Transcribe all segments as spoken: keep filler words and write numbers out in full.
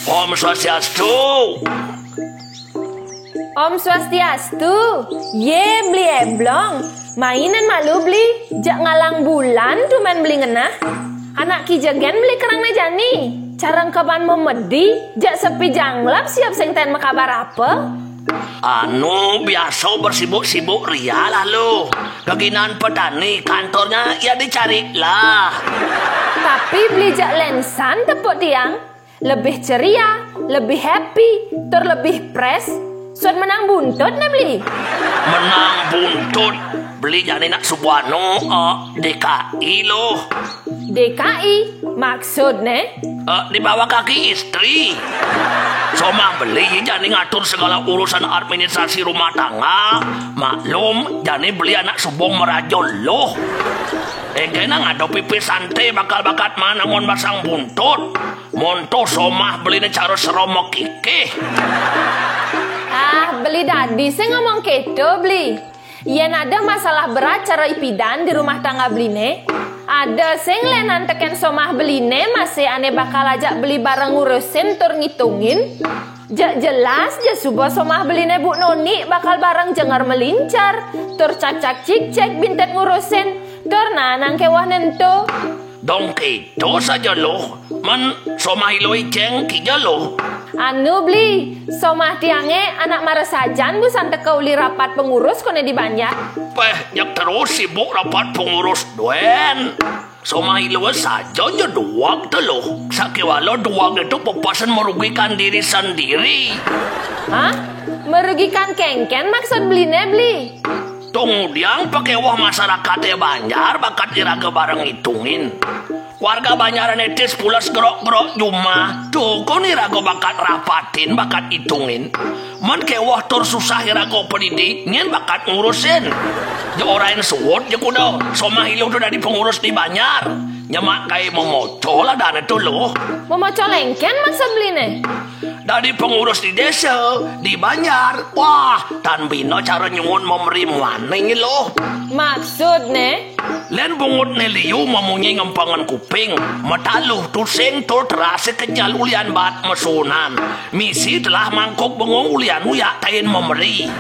Om Swastiastu. Om Swastiastu. Ye, Beli Eblong. Main nén malu, Beli. Jak ngalang bulan tumén Beli ngenah. Anak kija gén Beli kerang né jani. Cara engkebang memedi, jak sepi janglap siap sing tén makabar apa. Anu, biasa bersibuk-sibuk ria lah lu. Geginan petani, kantornya ya dicari lah. Tapi Beli jak lensan tepuk tiang. Lebih ceria, lebih happy, tur lebih fresh. Suud menang buntut né, Beli. Menang buntut, Beli jani nak subuh anu, eh, D K I loh. D K I, maksud né? Eh, di bawah kaki istri. Somah Beli jani ngatur segala urusan administrasi rumah tangga. Maklum, jani Beli anak subung merajo loh. Engké nang ada pipis santé bakal bakat manangon basang buntut. Monto somah Beliné cara sera makikih. Ah, Beli dadi sing ngomong kéto, Beli. Yén ada masalah berat cara ipidan di rumah tangga Beliné, ada sing lénan tekén somah Beliné masih ané bakal ajak Beli bareng ngurusin tur ngitungin. Jak jelas ja suba somah Beliné Bu Noni bakal bareng jenger melincar, tur cak-cak cik-cek bintet ngurusin, tur nanang kéweh nento. Dong kéto saja loh, men somah Ilo I Céng kija loh. Anu Beli, somah tiangé anak mara sajan busan teka uli rapat pengurus koné di Banjar. Péh, jak terus sibuk rapat pengurus duen. Somah Ilo saja ja duag to loh. Sakéwala duag to pepesen merugikan diri sendiri. Hah? Merugikan kéngkén maksud Beliné, Beli? Tong udiang pakéweh masarakaté Banjar bakat iraga bareng ngitungin. Warga Banjar ané tis pules gerok-gerok jumah, dukun iraga bakat rapatin, bakat itungin. Men kéweh tur susah iraga padidi, nyén bakat ngurusin. Ja orahin suud ja kuda, somah Ilo to dadi pengurus di Banjar. Nyemak gaé memoco lah adané to loh. Memoco kéngkén maksud Beliné? Dadi pengurus di désa, di Banjar. Wah, tan bina cara nyuud memeri muané loh. Maksudné? Lén bungutné liu mamunyi ngempengan kuping, mataluh tusing tur terasé kenyel ulian baat mesuunan. Misi telah mangkuk bengung ulian uyak tain memeri.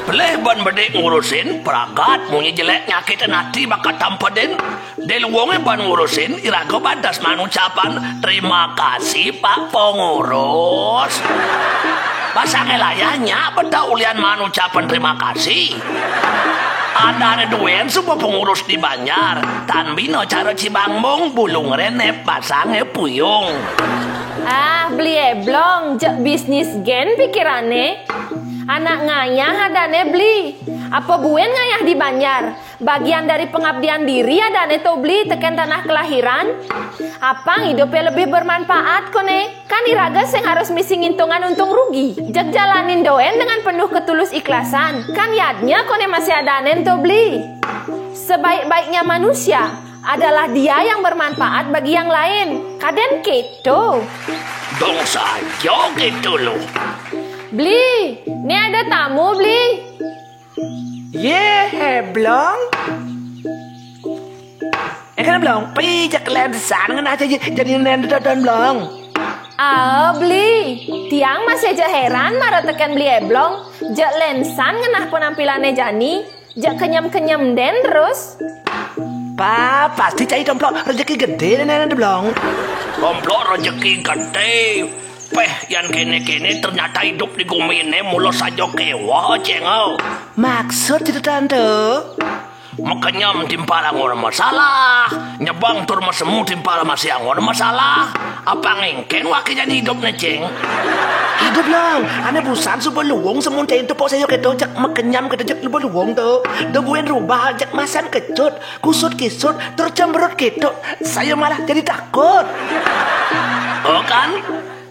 Pelih ban bedik ngurusin, pragat munyi jelék nyakitin ati bakat tampedin. Di luungé ban ngurusin, iraga badas manucapan, "Terima kasih, Pak Pengurus." Basangé layah nyak bedak ulian manucapan terima kasih. Adané duen suba pengurus di Banjar, tan bina cara cibangmung, bulu ngrenep, basangé puyung. Ah, Beli Eblong, jak bisnis gén pikirané. Anak ngayah adané Beli. Apa buin ngayah di Banjar? Bagian dari pengabdian diri adané to Beli tekén tanah kelahiran. Apang idupé lebih bermanfaat koné. Kan iraga sing harus misi ngintungan untung rugi. Jeg jalanin duen dengan penuh ketulus ikhlasan. Kan yadnya koné masih adané to Beli. Sebaik-baiknya manusia adalah dia yang bermanfaat bagi yang lain. Kadén kéto. Dong saja kéto loh. Beli, né ada tamu, Beli. Yé, Eblong. Eh, kan Eblong, pai jak lensan ngenah aja jadi nén dodon Blong. Ah, Beli. Tiang masih aja heran mara tekén Beli Eblong. Jak lensan ngenah penampilané jani. Jak kenyem-kenyem dén terus. Pa, pasti cai domplok rejeki gedé nén Eblong. Domplok rejeki gedé. Péh, yan kéné-kéné ternyata idup di guminé mula saja kéweh, Céng. Maksud ceritaan to? Makenyem timpal anggon masalah, nyebang tur masemu timpal masih anggon masalah. Apang éngkén waké jani idupné, Céng? Idup, Blong. Ané busan suba luung semun cai tepuk saya kéto jak makenyem kéto jak luba luung to. Da buin rubah jak masan kecut, kusut kisut, tur cemberut kéto. Saya malah jadi takut. Oh kan?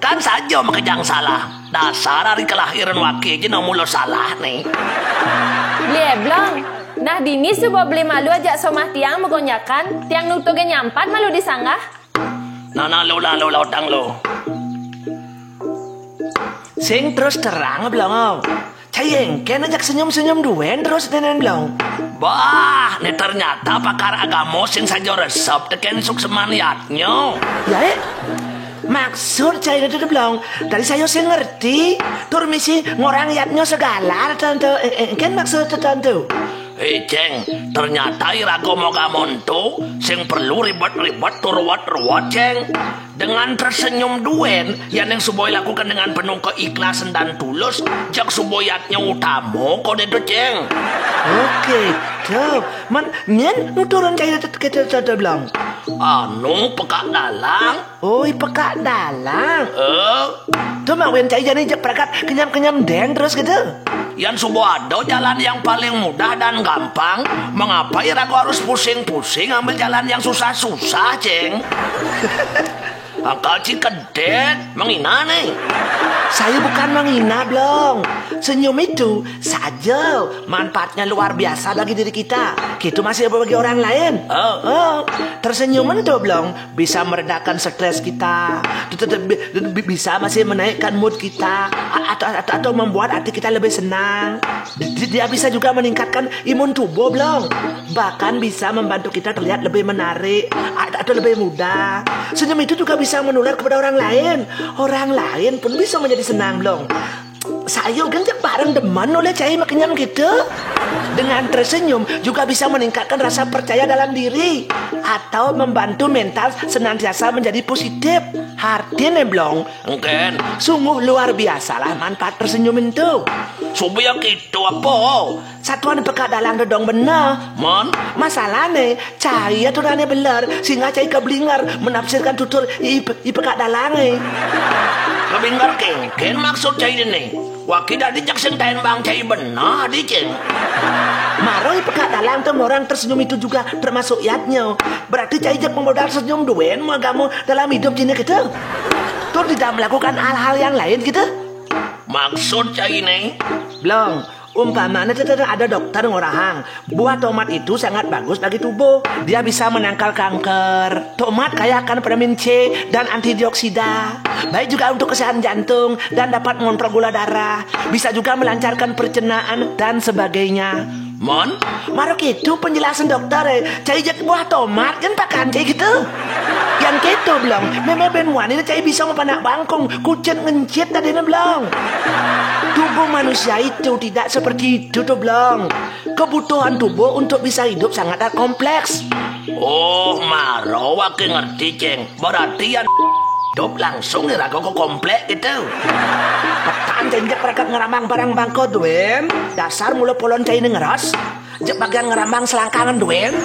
Kan saja makejang salah. Dasar ari kelahiran waké ja nang mula salah né. Beli Eblong, Nah, dini suba beli malu ajak somah tiang magonjakan, tiang nutuh gén nyampat malu disanggah. Nah, nah, lo, nah, lo, lo, tang lo. Sing terus terang, Blong. Cai éngkén ajak senyum-senyum duén terus nénén, Blong. Bah, né ternyata pakar agama sing saja resep tekén suksman yadnya. Ya, eh? Maksud cai itu, Blong. Tadi saya sing ngerti. Tur misi ngorang yadnya segala, tentu. Eh, eh, éngkén maksud tentu. Eh, Céng, ternyata iraga magama ento sing perlu ribet-ribet tur ruwet-ruwet, Céng. Dengan tersenyum duén, yén yang suba ilakukan dengan penuh keikhlasan dan tulus, jak suba yadnya utama, kon itu, Céng. Oké, tuh. Man, nyén nuturun cai itu, itu, itu, itu, Blong. Anu, pekak dalang. Oh, i pekak dalang. Eh? Tuh, mak wén cai jani jak pragat kenyam-kenyam dén terus gitu. Yan suba ada jalan yang paling mudah dan gampang, mengapa iraga harus pusing-pusing ambil jalan yang susah-susah, Céng? Akal ci kedék, menghina nih. Saya bukan menghina, Blong. Senyum itu saja manfaatnya luar biasa bagi diri kita. Gitu masih bagi orang lain. Oh. Oh, tersenyum itu, Blong, bisa meredakan stres kita. Tetap bi- bi- bisa masih menaikkan mood kita. A- atau, atau, atau membuat hati kita lebih senang. Di- Dia bisa juga meningkatkan imun tubuh, Blong. Bahkan bisa membantu kita terlihat lebih menarik a- atau lebih muda. Senyum itu juga bisa menular kepada orang lain. Orang lain pun bisa menjadi senang, Blong. Saya kan jak bareng demen oleh cai makenyam gitu. Dengan tersenyum juga bisa meningkatkan rasa percaya dalam diri atau membantu mental senantiasa menjadi positif. Artinya, Blong, éngkén, sungguh luar biasalah manfaat tersenyum itu. Supaya gitu apa? Satuan pekak dalang dong bener. Mon? Masalahné, cai aturané beler, sehingga cai keblinger menafsirkan tutur i, i pekak dalangé. Keblinger kéngkén maksud cai ini. Waki dadi jak sing taén bang cai bener, di, Céng. Maro i pekak dalang tuh orang tersenyum itu juga termasuk yadnya. Berarti cai jak memodal senyum duén mau kamu dalam hidup ini gitu. Tuh tidak melakukan hal-hal yang lain gitu. Maksud cai ini? Blong, umpamanya tuh, tuh, tuh ada dokter ngorahang, buah tomat itu sangat bagus bagi tubuh. Dia bisa menangkal kanker. Tomat kaya akan vitamin C dan antioksida. Baik juga untuk kesehatan jantung dan dapat mengontrol gula darah. Bisa juga melancarkan pencernaan dan sebagainya. Mon? Maro gitu penjelasan dokter, eh. Cai jak buah tomat kan pakan cai gitu. Yang gitu, Blong. Mémé bén muani cai bisa mapanak bangkung, kucit ngencit tadina, Blong. Tubuh manusia itu tidak seperti itu tuh, Blong. Kebutuhan tubuh untuk bisa hidup sangat kompleks. Oh, maro waki ngerti, Céng. Berarti yan hidup langsung iraga kok komplek gitu. Petan cai jak pragat ngeramang barang bangko duén. Dasar mula polon cai ini ngeras. Jak bagian ngeramang selangkangan duén.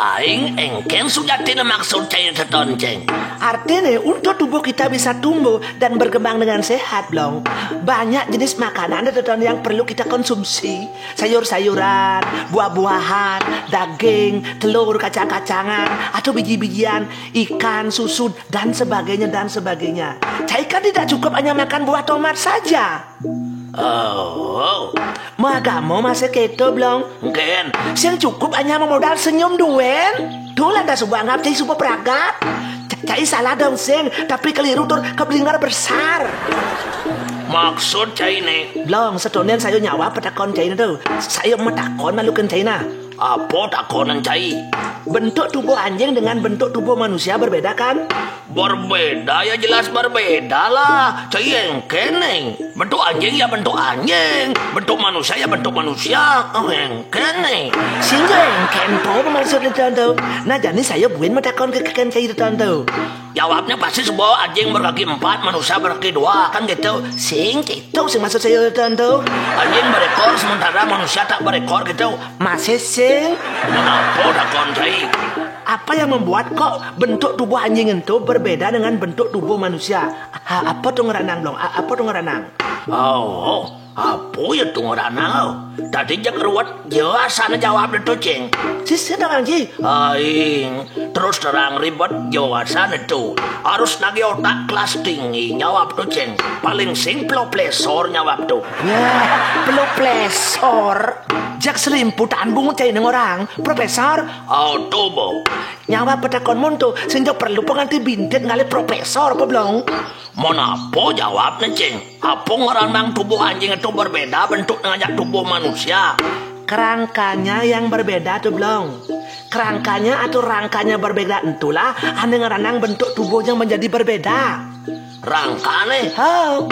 Aing éngkén sujatiné maksud cai teton, Céng. Artinya, untuk tubuh kita bisa tumbuh dan berkembang dengan sehat, Blong, banyak jenis makanan dan teton yang perlu kita konsumsi. Sayur-sayuran, buah-buahan, daging, telur, kacang-kacangan, atau biji-bijian, ikan, susu, dan sebagainya, dan sebagainya. Cai kan tidak cukup hanya makan buah tomat saja. Oh. Mau agama masih keto, Blong? Mungkin. Sing cukup hanya memodal senyum duén. Tuh lantas suba anggap cai suba pragat. Ca- Cai salah dong, sing, tapi keliru tur keblinger besar. Maksud cai ini? Blong, setunian saya nyawab petakon cai ini tuh. Saya metakon malukan cai nah. Apa takonan cai? Bentuk tubuh anjing dengan bentuk tubuh manusia berbeda kan? Berbeda ya jelas berbeda lah. Cai éngkén nih. Bentuk anjing ya bentuk anjing. Bentuk manusia ya bentuk manusia. Oh, éngkén nih. Sehingga éngkén po maksudnya tuh. Nah, jadi saya buin metakon ke keken cai itu tuh. Jawabnya pasti sebuah anjing berkaki empat, manusia berkaki dua, kan gitu. Sing gitu, sing maksud saya tuh. Anjing berekor sementara manusia tak berekor gitu. Masih sing. Kenapa takon cai? Apa yang membuat kok bentuk tubuh anjing itu berbeda dengan bentuk tubuh manusia? Ha, apa tuh ngeranang, Blong? A- apa tuh ngeranang? Oh, apa ya tuh ngeranang? Tadi jak ruwet, jelas sana jawab itu, Cing. Sih, sih, Bang Ji. Aing, terus terang ribet, jelas sana tuh. Harus nagih otak kelas tinggi, jawab tuh, Cing. Paling sing peloplesor jawab tuh. Ya, peloplesor. Jak selimputan bungut cai ning orang, Profesor. Oh, tubuh. Nyawab patakon mun tu, sing ja perlu panganti bintit ngalih profesor apa, Blong? Mon apa jawabne, Cing? Apa ngaranang tubuh anjing itu berbeda bentuk dengan tubuh manusia? Kerangkanya yang berbeda tu, Blong. Kerangkanya atau rangkanya berbeda, itulah ane ngaranang bentuk tubuhnya menjadi berbeda. Rangkane? Ho.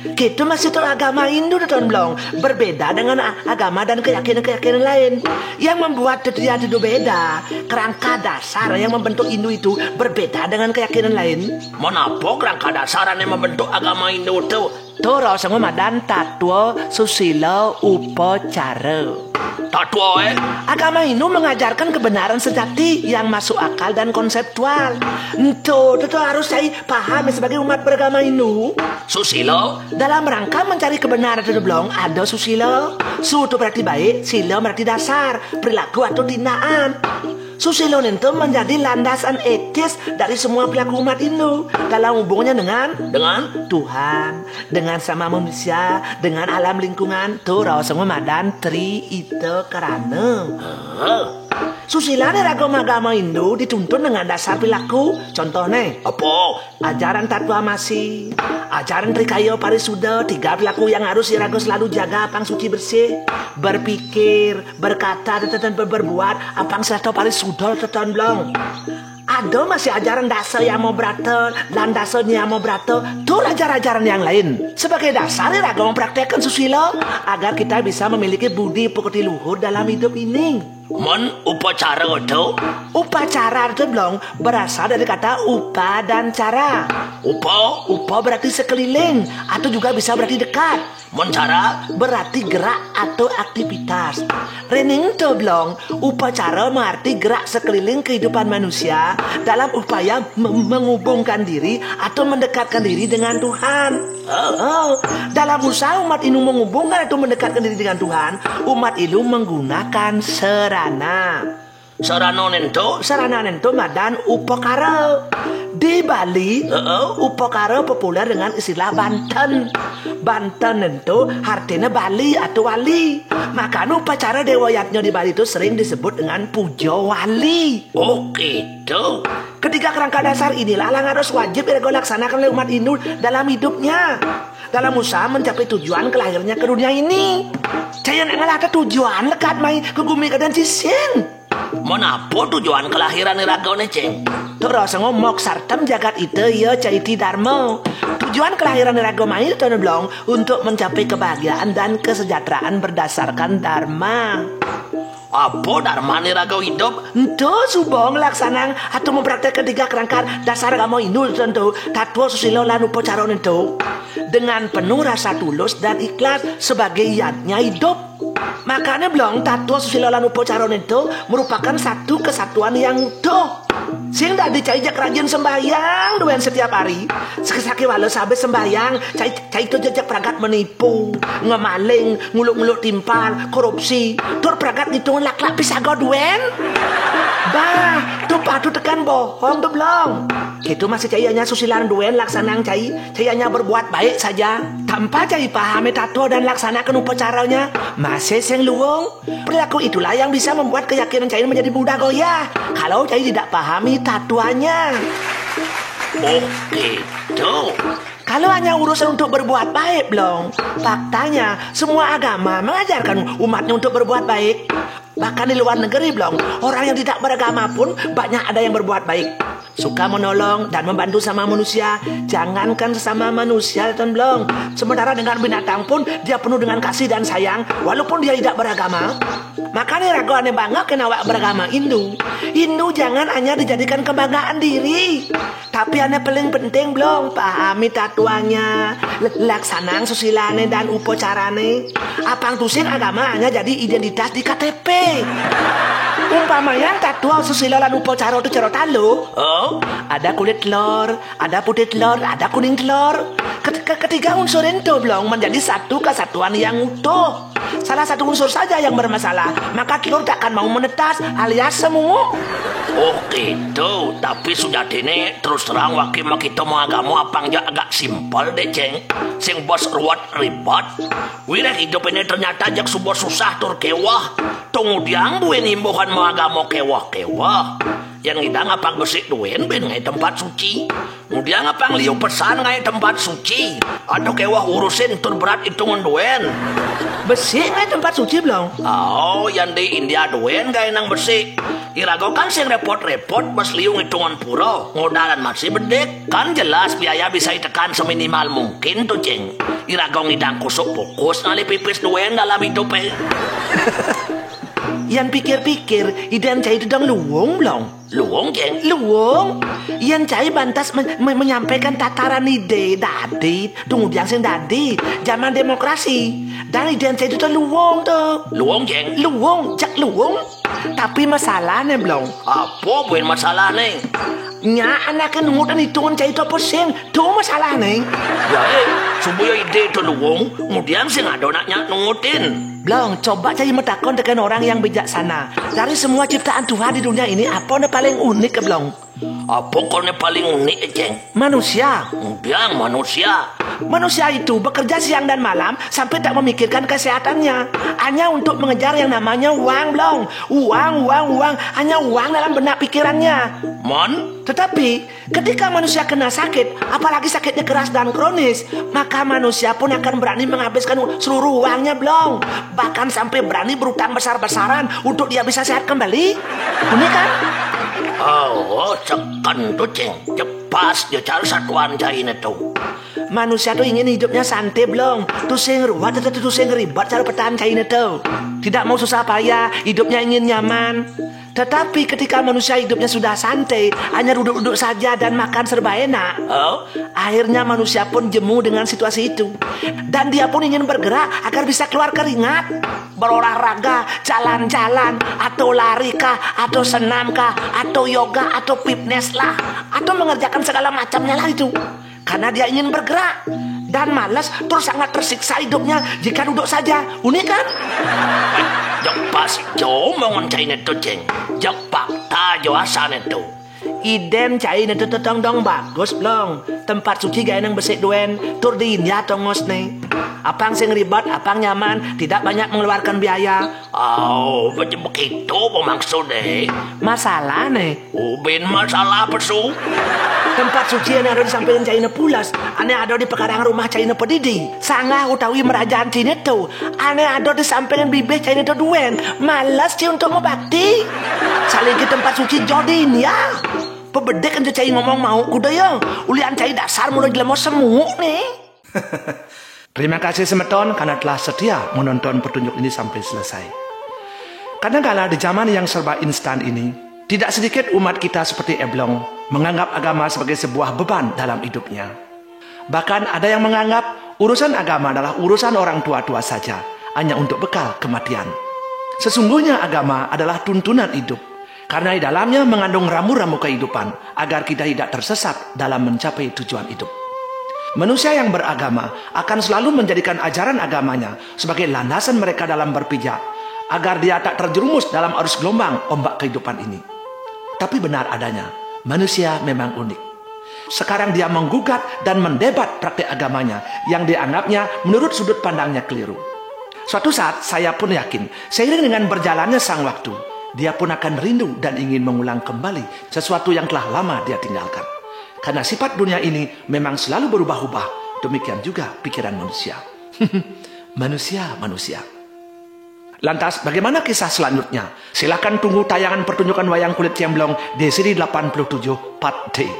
Gitu masih tu agama Hindu tu, Ton Blong. Berbeda dengan a- agama dan keyakinan-keyakinan lain. Yang membuat dia itu beda, kerangka dasar yang membentuk Hindu itu berbeda dengan keyakinan lain. Mon apa kerangka dasar ane membentuk agama Hindu tu? Tu rasa madan tatwa, susila, upacara. Tatwa, eh? Agama Hindu mengajarkan kebenaran sejati yang masuk akal dan konseptual. Ento tu, tu harus cai paham sebagai umat beragama Hindu. Susila? Dalam rangka mencari kebenaran tu, Blong, ada susila. Su tu berarti baik, sila berarti dasar, perilaku atau tindakan. Susila nento menjadi landasan etis dari semua perilaku umat Hindu dalam hubungannya dengan, dengan Tuhan, dengan sama manusia, dengan alam lingkungan. Tu rasa madan tri ita karana. Susila ane raga agama Hindu dituntun dengan dasar perilaku. Contohne, apa? Ajaran tatwa masi, ajaran trikaya parisuda, tiga perilaku yang harus iraga selalu jaga apang suci bersih. Berpikir, berkata, dan, dan berbuat apang serta parisuda, Ton Blong. Ada masih ajaran dasa yama brata, lan dasa niyama brata, tur ajar-ajaran yang lain. Sebagai dasar iraga mempraktekkan susila, agar kita bisa memiliki budi pekerti luhur dalam hidup ini. Mon upacara tu? Upacara tu, Blong, berasal dari kata upa dan cara. Upa? Upa berarti sekeliling, atau juga bisa berarti dekat. Mon cara? Berarti gerak atau aktivitas. Rening tu, Blong, upacara mengerti gerak sekeliling kehidupan manusia dalam upaya me- menghubungkan diri atau mendekatkan diri dengan Tuhan. Oh, dalam usaha umat Hindu menghubungkan atau mendekatkan diri dengan Tuhan, umat Hindu menggunakan sarana. Sarana nento? Sarana nento madan upakara. Di Bali, heeh, upakara populer dengan istilah banten. Banten nento artine bali atau wali. Makana upacara dewa yadnya di Bali itu sering disebut dengan puja wali. Oh, gitu. Ketiga kerangka dasar inilah yang harus wajib iraga laksanakan oleh umat Hindu dalam hidupnya. Dalam usaha mencapai tujuan kelahirnya ke dunia ini. Cai nak ngalahta tujuan lekad mai ke gumi kedan cising. Mon apa tujuan kelahiran iragane, Cing? Tu rasa ngomong sartam jagat ita iya caiti dharma. Tujuan kelahiran iraga mai, Ton Blong, untuk mencapai kebahagiaan dan kesejahteraan berdasarkan dharma. Apa dharmane raga hidup? Ento suba nglaksanang atau mempraktek ketiga kerangka dasar agama Hindu, Ton, tu, tatwa, susila, lan upacara nento. Dengan penuh rasa tulus dan ikhlas sebagai yadnya hidup. Makanya, Blong, tatwa, susila, lan upacara nento merupakan satu kesatuan yang utuh. Sing dadi cai jak rajin sembahyang duen setiap hari. Sake-sake wala sabeh sembahyang, cai, cai tu jejak pragat menipu, ngemaling, nguluk-nguluk timpal, korupsi, tur pragat ngitung lak-lak pisaga duen. Bah, tu patut tekan bohong tu, Blong. Gitu masih cai hanya susilan duen laksanang cai, cai hanya berbuat baik saja. Tanpa cai pahami tatwa dan laksanakan upacaranya, masih sing luung. Perilaku itulah yang bisa membuat keyakinan cai menjadi mudah goyah kalau cai tidak pahami tatwanya. Oh, gitu. Kalau hanya urusan untuk berbuat baik, Blong, faktanya semua agama mengajarkan umatnya untuk berbuat baik. Bahkan di luar negeri, Blong, orang yang tidak beragama pun banyak ada yang berbuat baik. Suka menolong dan membantu sama manusia. Jangankan sesama manusia, Ton Blong, sementara dengan binatang pun dia penuh dengan kasih dan sayang, walaupun dia tidak beragama. Makanya raga ane bangga kena awak beragama Hindu. Hindu jangan hanya dijadikan kebanggaan diri. Tapi ane paling penting, Blong, pahami tatwanya, l- laksanang susilane dan upacarane. Apang tusing agama hanya jadi identitas di K T P. Umpamanya tatwa, susila, lan upacara tu cara talu. Oh? Ada kulit telur, ada putih telur, ada kuning telur. Ket- ke- ketiga unsur itu, Blong, menjadi satu kesatuan yang utuh. Salah satu unsur saja yang bermasalah, maka telur tak akan mau menetas alias semuk. Oh gitu, tapi sujatine terus terang wake makita mau agama apang jak agak simpel deh, Ceng. Sing bos ruwet ribet. Wiréh idup ini ternyata jak suba susah tur keweh. Tumudiang buin imbuhan mau agama keweh-keweh. Yang ngidang apang besik duén bin ngaé tempat suci. Mudiang apang liu pesan ngaé tempat suci. Aduh keweh urusin tur berat itungan duén. Besik ngaé tempat suci, Blong? Oh, yang di India duén gaé nang besik. Iraga kan sing repot-repot bes liu ngitungan pura, ngodalan masih bedik. Kan jelas biaya bisa ditekan seminimal mungkin tuh, Ceng. Iraga ngidang kusuk fokus ngalih pipis duén dalam hidupé. Yan pikir-pikir, idén cai itu dong luung, Blong. Luung, Ceng? Luung. Yan cai bantas men- men- menyampaikan tataran ide dadi, tumudiang sing dadi, zaman demokrasi. Dan idén cai itu tuh luung tuh. Luung, Ceng? Luung, jak luung. Tapi masalahné, Blong. Apa buin masalahné? Nya anaké nungutin itungan cai itu apa sing? Tuh masalahné. Ya, eh, supaya ide itu luung, mudiang sing ada nak nyak nungutin. Blong, coba cai matakon tekén orang yang bijaksana. Dari semua ciptaan Tuhan di dunia ini, apa né paling unik, Blong? Apa koné paling unik, Ceng? Manusia. Mudiang manusia. Manusia itu bekerja siang dan malam sampai tak memikirkan kesehatannya. Hanya untuk mengejar yang namanya uang, Blong. Uang, uang, uang. Hanya uang dalam benak pikirannya. Mon? Tetapi, ketika manusia kena sakit, apalagi sakitnya keras dan kronis, maka manusia pun akan berani menghabiskan seluruh uangnya, Blong. Bahkan sampai berani berutang besar-besaran untuk dia bisa sehat kembali. Unik kan? Oh, seken tuh, Ceng. Jepas dia cara satuan cainé tuh. Manusia tuh ingin hidupnya santai, Blong. Tusing ruwet atau tusing ribet cara petan cainé tuh. Tidak mau susah payah, hidupnya ingin nyaman. Tetapi ketika manusia hidupnya sudah santai, hanya duduk-duduk saja dan makan serba enak, oh, akhirnya manusia pun jemu dengan situasi itu. Dan dia pun ingin bergerak agar bisa keluar keringat. Berolahraga, jalan-jalan, atau lari kah, atau senam kah, atau yoga, atau fitness lah, atau mengerjakan segala macamnya lah itu. Karena dia ingin bergerak dan malas, terus sangat tersiksa hidupnya jika duduk saja. Unik kan? Jepas jo omongan cainé tuh, Ceng. Jepak ta jo asané tuh. Idén cainé tuh tetong dong bagus, Blong. Tempat suci gaé nang besik duén, tur di India tongosné. Apang sing ribet, apang nyaman, tidak banyak mengeluarkan biaya. Oh, begitu apa maksudné? Masalahné. Ubin masalah pesu. Tempat suci ané ada di samping cainé pulas, ané ada di pekarangan rumah cainé pedidi. Sanggah utawi merajaan cainé tuh, ané ada di samping bibih cainé tuh duén. Males ci untuk mabakti. Saligi tempat suci jo di India. Pebedik ento cai ngomong mau kuda ya. Ulian cai dasar mula jelema semuk nih. Terima kasih semeton karena telah setia menonton petunjuk ini sampai selesai. Kadangkala di zaman yang serba instan ini, tidak sedikit umat kita seperti Eblong menganggap agama sebagai sebuah beban dalam hidupnya. Bahkan ada yang menganggap urusan agama adalah urusan orang tua-tua saja, hanya untuk bekal kematian. Sesungguhnya agama adalah tuntunan hidup, karena di dalamnya mengandung rambu-rambu kehidupan agar kita tidak tersesat dalam mencapai tujuan hidup. Manusia yang beragama akan selalu menjadikan ajaran agamanya sebagai landasan mereka dalam berpijak, agar dia tak terjerumus dalam arus gelombang ombak kehidupan ini. Tapi benar adanya, manusia memang unik. Sekarang dia menggugat dan mendebat praktik agamanya yang dianggapnya menurut sudut pandangnya keliru. Suatu saat saya pun yakin, seiring dengan berjalannya sang waktu, dia pun akan rindu dan ingin mengulang kembali sesuatu yang telah lama dia tinggalkan. Karena sifat dunia ini memang selalu berubah-ubah, demikian juga pikiran manusia. Manusia, manusia. Lantas, bagaimana kisah selanjutnya? Silahkan tunggu tayangan pertunjukan wayang kulit Cemblong di seri delapan puluh tujuh part D.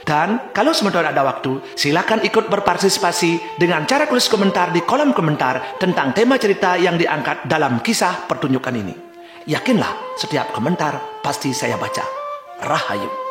Dan kalau sementara ada waktu, silahkan ikut berpartisipasi dengan cara tulis komentar di kolom komentar tentang tema cerita yang diangkat dalam kisah pertunjukan ini. Yakinlah, setiap komentar pasti saya baca. Rahayu.